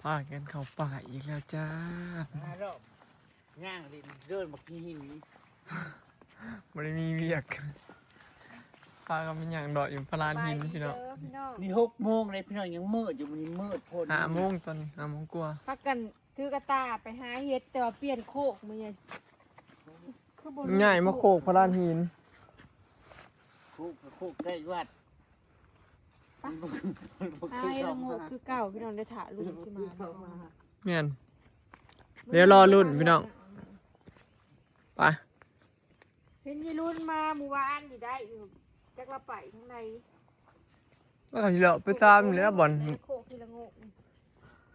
ພາກັນເຂົ້າປ່າອີກແລ້ວຈ້າ. ມາລອບຍ່າງຫຼິ້ນເດີນບັກຫີນ ບໍ່ໄດ້ມີວຽກ ພາກັນໄປຍ່າງເລາະຢູ່ພະລານຫີນພີ່ນ້ອງ. ນີ້ຫົກໂມງເດ້ພີ່ນ້ອງ ຍັງມືດຢູ່ ມື້ນີ້ມືດໂພດ. ຫ້າໂມງ ຕອນນີ້ຫ້າໂມງກວ່າ ພາກັນຖືກະຕ່າໄປຫາເຫັດ ແຕ່ວ່າປ່ຽນໂຄກມື້ນີ້ ຄືບໍ່ ຍ້າຍມາໂຄກພະລານຫີນ ໂຄກ ໂຄກໃກ້ວັດ. ຫາເຫັດລະໂງກຄືເກົ່າພີ່ນ້ອງ ໄດ້ຖ້າລຸ້ນຊິມາ. ແມ່ນ ດຽວລໍລຸ້ນພີ່ນ້ອງ ໄປ. ເຫັນຍາຍລຸ້ນມາມື້ວານນີ້ໄດ້ຢູ່ ຈັກລາວໄປທາງໃດ ລາວກະຊິເລາະໄປຕາມນີ້ແຫຼະ ບ່ອນ ໂຄກທີ່ລະໂງກນີ້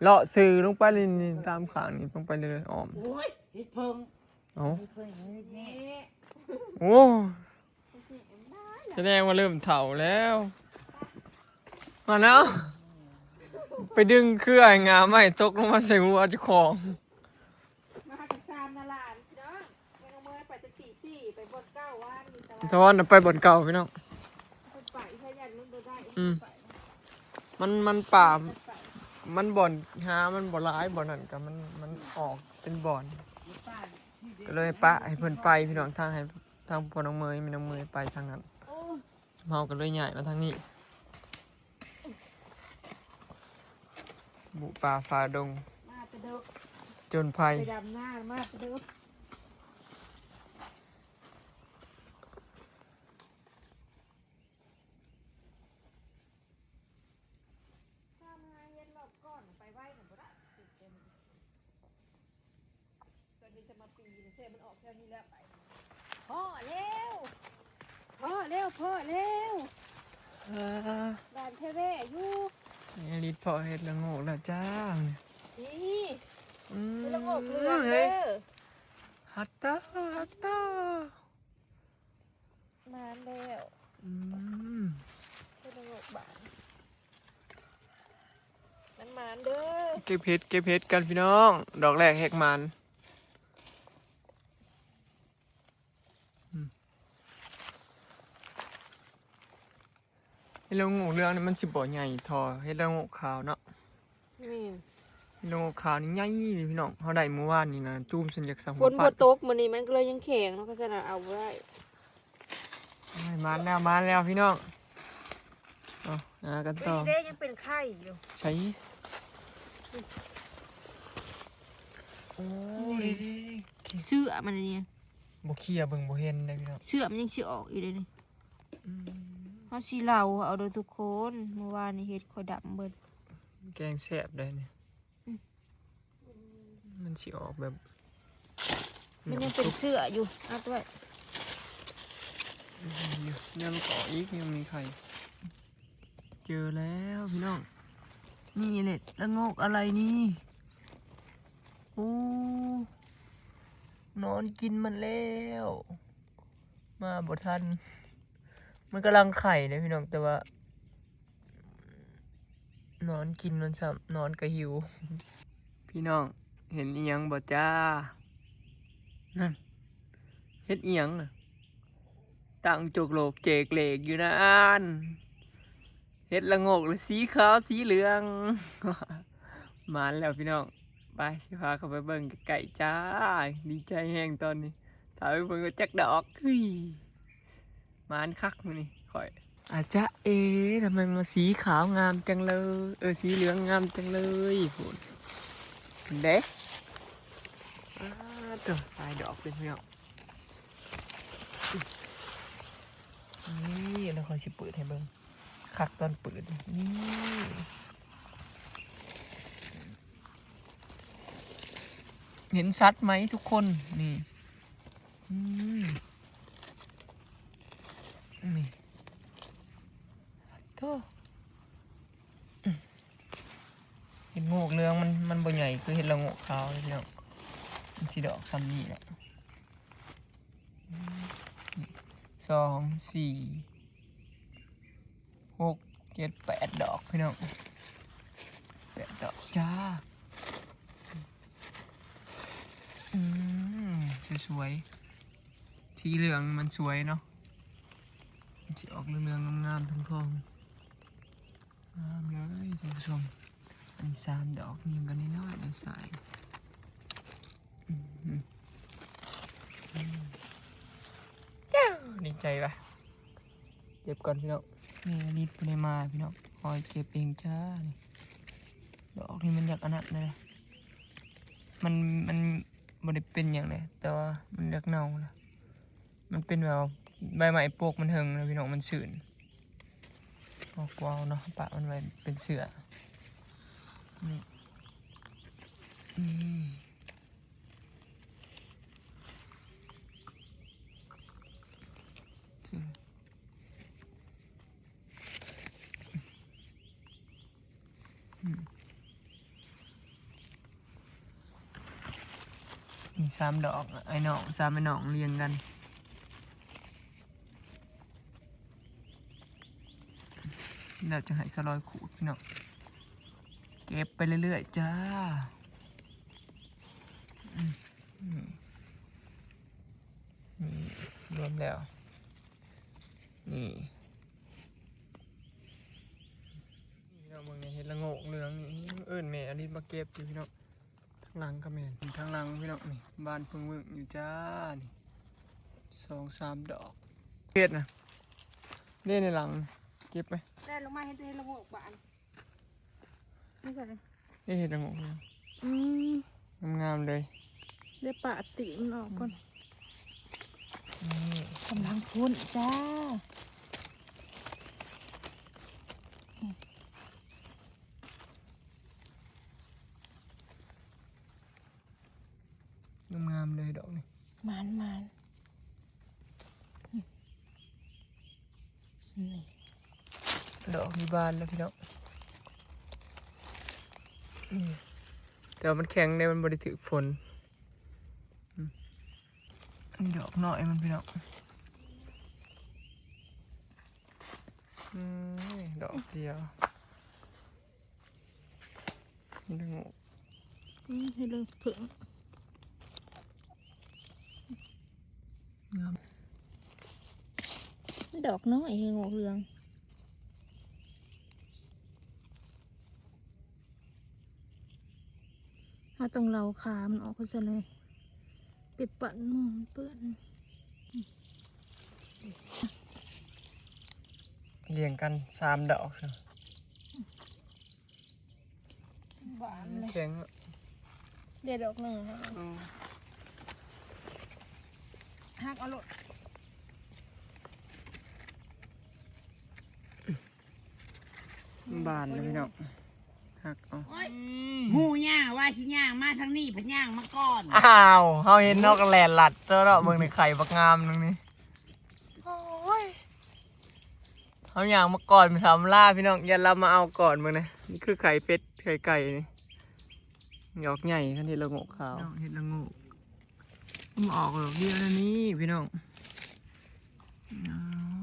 ເລາະຊື່ລົງໄປນີ້ ຕາມຂ້າງນີ້ ລົງໄປເລື້ອຍໆ ອ້ອມ. ໂອ້ຍ ເຫັດເຜິ້ງ ເອົ້າ ເຫັດເຜິ້ງ ເຫັດແຫນ ໂອ້ ສະແດງວ່າເລີ່ມເຖົ້າແລ້ວ. ມາແລ້ວ ໄປດຶງເຄືອໃຫ້ງ່າໄມ້ຕົກລົງມາໃສ່ຫົວເຈົ້າຂອງ. ມາກັນສາມນາຫຼານພີ່ນ້ອງ ແມ່ນ້ອງເມຍໄປແຕ່ຕີສີ່ ໄປບ່ອນເກົ່າວານນີ້ ແຕ່ວ່າ ທອນໄປບ່ອນເກົ່າພີ່ນ້ອງ ເພິ່ນໄປ ເພິ່ນຢ້ານມັນບໍ່ໄດ້ ອືມ ມັນ ມັນປ່າ ມັນບ່ອນຫາມັນບໍ່ຫຼາຍ ບ່ອນນັ້ນກະມັນ ມັນອອກເປັນບ່ອນ ກະເລີຍປະໃຫ້ເພິ່ນໄປພີ່ນ້ອງ ທາງໃຫ້ ທາງພໍ່ນ້ອງເມຍ ແມ່ນ້ອງເມຍໄປທາງນັ້ນ ເຮົາກະເລີຍຍ້າຍມາທາງນີ້ ບຸປ່າຝ່າດົງ ມາແຕ່ເດິກ ຈົນໄພ ໄປດຳນາມາແຕ່ເດິກ. ຕາມຫາເຫັດລອບກ່ອນໄປໄວນຳບໍ່ໄດ້ ຕອນນີ້ຈະມາປີນ ເຊື່ອມັນອອກແຖວນີ້ແລ້ວໄປ. ພໍ້ແລ້ວ ພໍ້ແລ້ວ ພໍ້ແລ້ວ ເອີ ບານແທ້ແວ່ຢູ່ ນີ້ລິດພໍ້ເຫັດລະໂງກແລ້ວຈ້າ. ນີ້ ອືມ ເຫັດລະໂງກເຫຼືອງເດີ ຮັດຕາ ຮັດຕາ. ມາແລ້ວ ອືມ ເຮັດລະໂງກບານ ມັນມານເດີ ເກັບເຫັດ ເກັບເຫັດກັນພີ່ນ້ອງ ດອກແລກແຮກມານ ອືມ. ເຫັດລະໂງກເຫຼືອງນີ້ມັນຊິບໍ່ໃຫຍ່ທໍ່ເຫັດລະໂງກຂາວເນາະ. ແມ່ນ ເຫັດລະໂງກຂາວນີ້ໃຫຍ່ເດ້ພີ່ນ້ອງ ເຮົາໄດ້ມື້ວານນີ້ນະ ຈູມຊັ້ນຢາກສະຫົວ ຝົນບໍ່ຕົກມື້ນີ້ມັນກະເລີຍຍັງແຂງເນາະ ຄັນຊັ້ນນະເອົາບໍ່ໄດ້. ໂອ້ຍ ມາແລ້ວ ມາແລ້ວພີ່ນ້ອງ ເອົາ ຫາກັນຕໍ່ ເດ້ ຍັງເປັນໄຂ່ຢູ່ ໃສ ໂອ້ຍ ນີ້ ເຊືອກມັນນີ້ ບໍ່ເຄຍເບິ່ງບໍ່ເຫັນເດ້ພີ່ນ້ອງ ເຊືອກມັນຍັງຊິອອກຢູ່ເດ້ນີ້. ອືມ ເຮົາຊິເລົ່າເອົາເດີທຸກຄົນ ມື້ວານນີ້ເຫັດຂ້ອຍດຳເບິດ ແກງແຊບໄດ໋ນີ້. ອືມ ມັນຊິອອກແບບ ມັນຍັງເປັນເຊືອກຢູ່ ອັດໄວ້ ອືມ ຍັງອອກອີກ ຍັງມີໄຂ່. ເຈີແລ້ວພີ່ນ້ອງ ນີ້ແຫຼະ ລະໂງກອະໄລນີ້ ໂອ້ ນອນກິນມັນແລ້ວ ມາບໍ່ທັນ ມັນກຳລັງໄຂ່ເດ້ພີ່ນ້ອງ ແຕ່ວ່າ ນອນກິນມັນຊ້ຳ ນອນກະຫິວ. ພີ່ນ້ອງເຫັນອີ່ຫຍັງບໍ່ຈ້າ? ນັ້ນ ເຫັດອີ່ຫຍັງນະ? ຕັ້ງໂຈກໂຫຼກເຈກເຫຼກຢູ່ນັ້ນ ເຫັດລະໂງກລະສີຂາວສີເຫຼືອງ. ມາແລ້ວພີ່ນ້ອງ ໄປ ຊິພາເຂົ້າໄປເບິ່ງໃກ້ໆ ຈ້າ. ດີໃຈແຮງຕອນນີ້ ຖ້າໄປເບິ່ງກໍຈັກດອກ. ຫຶ້ຍ ມານຄັກມື້ນີ້ຂ້ອຍ. ອາຈະເອ ທຳໄມມັນສີຂາວງາມຈັງເລີຍ ເອີ ສີເຫຼືອງງາມຈັງເລີຍ ພຸ້ນ ພຸ້ນເດ້. ອ້າ ໂທ້ ຫຼາຍດອກເລີຍພີ່ນ້ອງ. ນີ້ ແລ້ວຂ້ອຍຊິເປີດໃຫ້ເບິ່ງ ຄັກຕອນເປີດ ນີ້ ເຫັນຊັດໄໝທຸກຄົນ? ນີ້ ອືມ ນີ້ ໂທ້ ເຫັດລະໂງກເຫຼືອງມັນ ມັນບໍ່ໃຫຍ່ຄືເຫັດລະໂງກຂາວເດ້ພີ່ນ້ອງ ມັນຊິດອກຊ່ຳນີ້ແຫຼະ. ສອງ ສີ່ ຫົກ ເຈັດ ແປດດອກພີ່ນ້ອງ ແປດດອກຈ້າ. ອືມ ສວຍໆ. ສີເຫຼືອງມັນສວຍເນາະ ມັນຊິອອກເຫຼືອງໆ ງາມໆ ທອງໆ ງາມເລີຍທ່ານຜູ້ຊົມ. ອັນນີ້ສາມດອກ ຍິງກັນນ້ອຍໆ ໃນສາຍ. ອືມ ອືມ ເຈົ້າ ດີໃຈວະ. ເກັບກ່ອນພີ່ນ້ອງ. ແມ່ລິດບໍ່ໄດ້ມາພີ່ນ້ອງ ຄອຍເກັບເອງຈ້າ. ນີ້ ດອກນີ້ມັນຢາກອັນນັ້ນເດ້ ມັນ ມັນບໍ່ໄດ້ເປັນຫຍັງເດ້ ແຕ່ວ່າມັນຢາກເນົ່າລະ. ມັນເປັນແບບວ່າໃບໄມ້ປົກມັນເຫິງນະພີ່ນ້ອງ ມັນຊື້ນ. ເອົາ ກວາວເນາະ ປະມັນໄວ້ເປັນເຊື້ອ. ນີ້ ນີ້ ອືມ ມີສາມດອກ ອ້າຍນ້ອງ ສາມອ້າຍນ້ອງລຽງກັນ. ແລ້ວຈະໃຫ້ສະລອຍຂູດພີ່ນ້ອງ ເກັບໄປເລື້ອຍໆ ຈ້າ. ອືມ ນີ້ ນີ້ ລວມແລ້ວ ນີ້ ພີ່ນ້ອງເບິ່ງນີ້ ເຫັດລະໂງກເຫຼືອງນີ້ ເອີ້ນແມ່ອາລິດມາເກັບຢູ່ພີ່ນ້ອງ. ທາງຫຼັງກໍແມ່ນ ທາງຫຼັງພີ່ນ້ອງ ນີ້ ບານເພິ່ງວຶ້ງຢູ່ຈ້າ. ນີ້ ສອງສາມດອກ ເຮັດນະ ເດ້ໃນຫຼັງ ເກັບໄປ ແລ່ນລົງມາເຫັນແຕ່ເຫັດລະໂງກບານ ນີ້ກໍ ເອີ ເຫັດລະໂງກ ອືມ ງາມໆ ເລີຍ. ດຽວປະຕີນມັນອອກກ່ອນ ນີ້ ກຳລັງພຸ້ນຈ້າ. ງາມໆ ເລີຍດອກນີ້ ໝານໆ. ນີ້ ດອກນີ້ບານແລ້ວພີ່ນ້ອງ ນີ້ ແຕ່ວ່າມັນແຂງເດ້ ມັນບໍ່ໄດ້ຖືກຝົນ. ອືມ ອັນນີ້ດອກນ້ອຍມັນພີ່ນ້ອງ ອືມ ດອກດຽວ ນີ້ ອືມ ເຫັດເຫຼືອງເຜິ້ງ ງາມ ດອກນ້ອຍ ເຫັດລະໂງກເຫຼືອງ ເຮົາຕ້ອງເລົາຂາມັນອອກ ເພາະຊັ້ນແຫຼະ ໄປປັ່ນໝູ່ເປື້ອນ ລຽງກັນສາມດອກ. ບານເລີຍ ແຂງ ເດດອກໜຶ່ງ ອືມ ຫັກເອົາໂລດ ບານເລີຍພີ່ນ້ອງ ຫັກເອົາ ໂອ້ຍ ອືມ ໝູ່ຍ່າງວ່າຊິຍ່າງມາທາງນີ້ ພັດຍ່າງມາກ່ອນ ອ້າວ ເຮົາເຫັນເຮົາກໍແລ່ນລັດຕົວະເນາະ ເບິ່ງໃນໄຂ່ບັກງາມໜຶ່ງນີ້ ໂອ້ຍ. ເຮົາຍ່າງມາກ່ອນ ສຳລາພີ່ນ້ອງ ຢ້ານລາວມາເອົາກ່ອນ. ເບິ່ງນະ ນີ້ຄືໄຂ່ເປັດໄຂ່ໄກ່ນີ້ ດອກໃຫຍ່ ຄັນເຫັດລະໂງກຂາວ ເຫັດລະໂງກ ມັນອອກດອກດຽວແນວນີ້ພີ່ນ້ອງ. ອ້າວ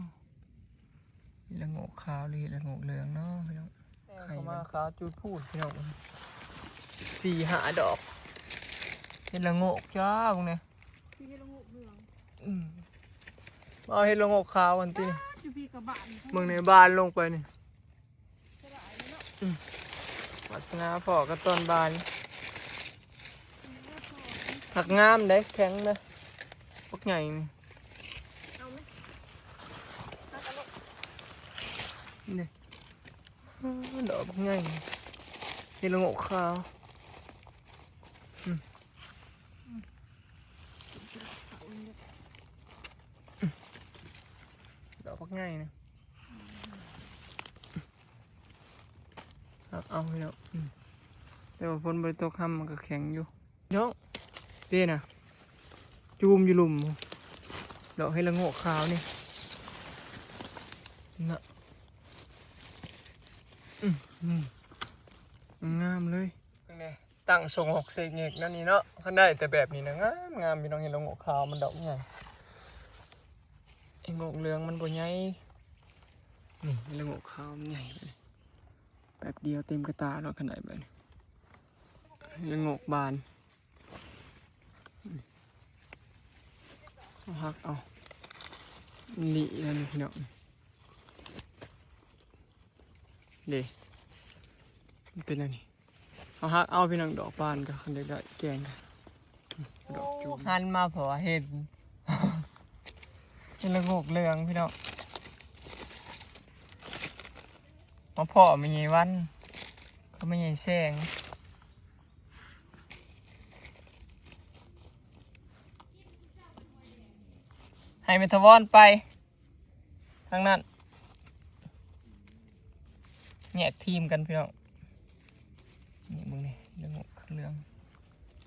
ເຫັດລະໂງກຂາວ ຫຼື ເຫັດລະໂງກເຫຼືອງເນາະພີ່ນ້ອງ ໄຂ່ ເຂົ້າມາຂາວຈູດພູດພີ່ນ້ອງ ສີ່ຫ້າດອກ ເຫັດລະໂງກຈ້າ ເບິ່ງແດ່. ອືມ ເອົາເຫັດລະໂງກຂາວອັນຕິ ຢູ່ພີ້ກະບານ ເບິ່ງໃນບານລົງໄປນີ້ ອືມ ວາດສະໜາພໍ້ກັນຕອນບ່າຍ ອືມ ຫັກງາມເດ້ ແຂງເດ້ ບັກໃຫຍ່ນີ້ ເອົາໄໝ ຫັກເອົາໂລດ ນີ້ ເອີ ດອກບັກໃຫຍ່ ເຫັດລະໂງກຂາວ ອືມ ດອກບັກໃຫຍ່ນະ ເອົາ ເອົາພີ່ນ້ອງ ອືມ ແຕ່ວ່າຝົນບໍ່ໄດ້ຕົກ ຮຳມັນກໍແຂງຢູ່. ນ້ອງ ເດ້ນະ ຈູມຢູ່ລຸ່ມ ດອກເຫັດລະໂງກຂາວນີ້ນະ ອືມ ນີ້ ງາມເລີຍ ເບິ່ງແດ່ ຕັ້ງຊົງຫົກເສກເຫງກແນວນີ້ເນາະ ຄັນໄດ້ແຕ່ແບບນີ້ນະ ງາມໆ ພີ່ນ້ອງ ເຫັດລະໂງກຂາວມັນດອກໃຫຍ່ ເຫັດລະໂງກເຫຼືອງມັນບໍ່ໃຫຍ່ ນີ້ ເຫັດລະໂງກຂາວມັນໃຫຍ່ ແປັບດຽວເຕັມກະຕາໂລດ ຄັນໄດ້ແບບນີ້ ເຫັດລະໂງກບານ. ເຮົາຫັກເອົາ ນີ້ ອັນນີ້ພີ່ນ້ອງ ເດ້ ມັນເປັນອັນນີ້ ເຮົາຫັກເອົາພີ່ນ້ອງ ດອກບານກໍຄັນໄດ້ ໄດ້ແກງກໍ ດອກຈູມ ໂອ້ ຫັນມາພໍເຫັນ ເຫັນລະໂງກເຫຼືອງພີ່ນ້ອງ ມາພໍ້ແມ່ໃຫຍ່ວັນ ກັບແມ່ໃຫຍ່ແສງ ໃຫ້ແມ່ຖາວອນໄປ ທາງນັ້ນ ແຍກທີມກັນພີ່ນ້ອງ ນີ້ເບິ່ງນີ້ ເລື່ອງ ເລື່ອງ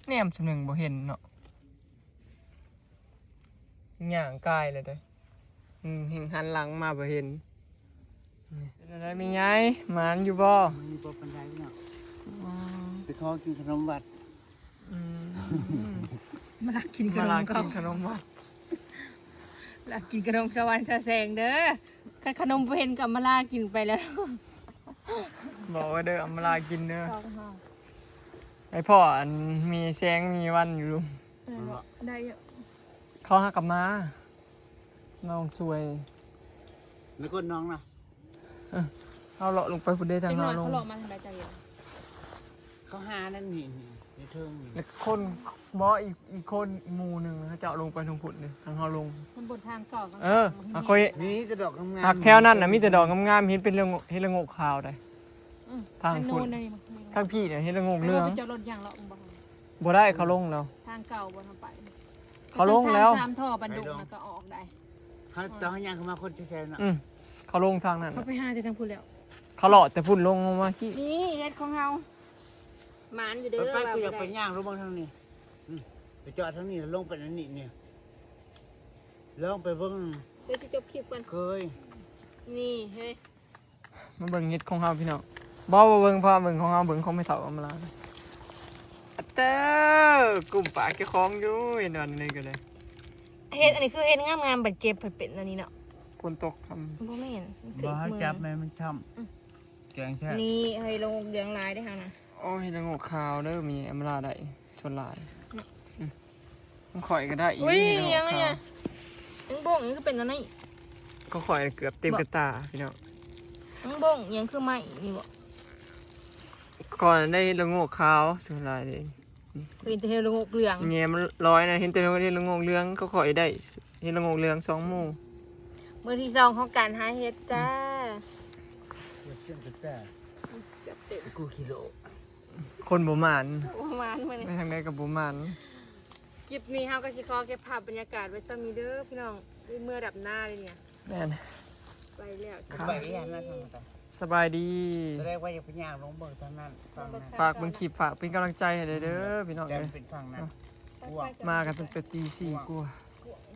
ແນມສ່ຳໜຶ່ງບໍ່ເຫັນເນາະ ຍ່າງກາຍແລ້ວເດ້ ອືມ ເຫັນຫັນຫຼັງມາບໍ່ເຫັນ ເປັນຈັ່ງໃດແມ່ໃຫຍ່ ໝານຢູ່ບໍ່? ມື້ນີ້ບໍ່ປານໃດເນາະ ອືມ ໄປຂໍກິນຂະໜົມວັດ ອືມ ມາລັກກິນຂະໜົມ ມາລັກກິນຂະໜົມວັດ ລັກກິນຂະໜົມສະຫວັນສະແສງເດີ ຄັນຂະໜົມບໍ່ເຫັນກໍອຳມາລາກິນໄປແລ້ວ ບອກໄວ້ເດີ ອຳມາລາກິນເດີ ໄປພໍ້ອັນມີແສງມີວັນຢູ່ ເອີ ໄດ້ຢູ່ ເຂົາຫາກັບມາ ນ້ອງຊ່ວຍ ໃນກົ້ນນ້ອງນະ ເອີ ເຮົາເລາະລົງໄປພຸ້ນເດ້ ທາງເຮົາລົງ ເຂົາເລາະມາທາງໃດເຈົ້າເຫັນ ເຂົາຫານັ້ນນີ້ ນີ້ ໃນເທິງນີ້ ແລ້ວຄົນ ບໍ່ ອີກ ອີກຄົນ ອີກໝູ່ໜຶ່ງ ເຂົາເຈົ້າລົງໄປທາງພຸ້ນເດ້ ທາງເຮົາລົງ ມັນບົນທາງເກົ່າ ເອີ ມັນ ຫາຂ້ອຍ ມີແຕ່ດອກງາມໆ ຫາກແຖວນັ້ນນະ ມີແຕ່ດອກງາມໆ ເຫັນເປັນເຫັດລະໂງກຂາວໄດ໋ ອືມ ທາງພຸ້ນ ທາງໂນ້ນນະ ທາງພີ້ນະ ເຫັດລະໂງກເຫຼືອງ ເຂົາຈອດລົດຍ່າງເລາະ ບໍ່ ບໍ່ໄດ້ ເຂົາລົງແລ້ວ ທາງເກົ່າບໍ່ ທາງໄປ ເຂົາລົງແລ້ວ ສາມທໍ່ບັນດຸງ ແລ້ວກໍອອກໄດ້ ເຮົາ ຕອນເຮົາຍ່າງເຂົ້າມາຄົນແຊວໆເນາະ ອືມ ເຂົາລົງທາງນັ້ນ ເຂົາໄປຫາແຕ່ທາງພຸ້ນແລ້ວ ເຂົາເລາະແຕ່ພຸ້ນລົງມາພີ້ ນີ້ເຫັດຂອງເຮົາ ໝານຢູ່ເດີ ໄປໆ ກູຢາກໄປຍ່າງລົງເບິ່ງທາງນີ້ ອືມ ໄປຈອດທາງນີ້ ລົງໄປອັນນີ້ນີ້ ລອງໄປເບິ່ງ ເດີຊິຈົບຄລິບກ່ອນ ເຄີຍ ນີ້ເຮີ້ຍ ມາເບິ່ງເຫັດຂອງເຮົາພີ່ນ້ອງ ບໍ່ ບໍ່ເບິ່ງ ພາເບິ່ງຂອງເຮົາ ເບິ່ງຂອງແມ່ເຖົ້າອຳມາລາ ອາເຕີ ກຸ້ມປາກເຈົ້າຂອງຢູ່ ເຫັນອັນນີ້ກໍໄດ້ ເຫັດອັນນີ້ຄືເຫັດງາມໆ ບັດເຈັບ ພັດເປັນອັນນີ້ເນາະ ຝົນຕົກ ບໍ່ແມ່ນ ມັນຖືກມື ບໍ່ ຈັບແມ່ນມັນຊ້ຳ ອືມ ແກງແຊບ ນີ້ເຮີ້ຍ ລະໂງກເຫຼືອງຫຼາຍເດ້ເຮົານະ ໂອ້ຍ ລະໂງກຂາວເດີ ມີອຳມາລາໄດ້ສ່ວນຫຼາຍ ອືມ ຂອງຂ້ອຍກໍໄດ້ອີກ ອຸ້ຍ ເຫັດລະໂງກຂາວ ຍັງບົ້ງ ຍັງຄືເປັນອັນນີ້ ຂອງຂ້ອຍເກືອບເຕັມກະຕາພີ່ນ້ອງ ຍັງບົ້ງ ຍັງຄືໄມ້ນີ້ບໍ ຂ້ອຍໄດ້ເຫັດລະໂງກຂາວສ່ວນຫຼາຍເດ້ ເຫັນແຕ່ເຫັດລະໂງກເຫຼືອງ ແງ່ມັນລອຍນະ ເຫັນແຕ່ເຫັດລະໂງກເຫຼືອງ ຂອງຂ້ອຍໄດ້ເຫັດລະໂງກເຫຼືອງສອງໝູ່ ມື້ທີສອງຂອງການຫາເຫັດຈ້າ ເກືອບເຕັມກະຕາ ເກືອບເຕັມ ກູກິໂລ ຄົນບໍ່ໝານ ບໍ່ໝານມື້ນີ້ ໄປທາງໃດກໍບໍ່ໝານ ຄລິບນີ້ເຮົາກໍຊິຂໍເກັບພາບບັນຍາກາດໄວ້ສ່ຳນີ້ເດີພີ່ນ້ອງ ໄດ້ເມືອດຳນາເລີຍນີ້ ແມ່ນ ໄປແລ້ວ ໄປແລ້ວນະ ສະບາຍດີ ແສດງວ່າຢາກໄປຍ່າງລົງເບິ່ງທາງນັ້ນ ຝັ່ງນັ້ນ ຝາກເບິ່ງຄລິບ ຝາກເປັນກຳລັງໃຈໃຫ້ແດ່ເດີພີ່ນ້ອງເອີຍ ເປັນຝັ່ງນັ້ນ ມາກັນຕັ້ງແຕ່ຕີສີ່ກວ່າ ກວ້າງ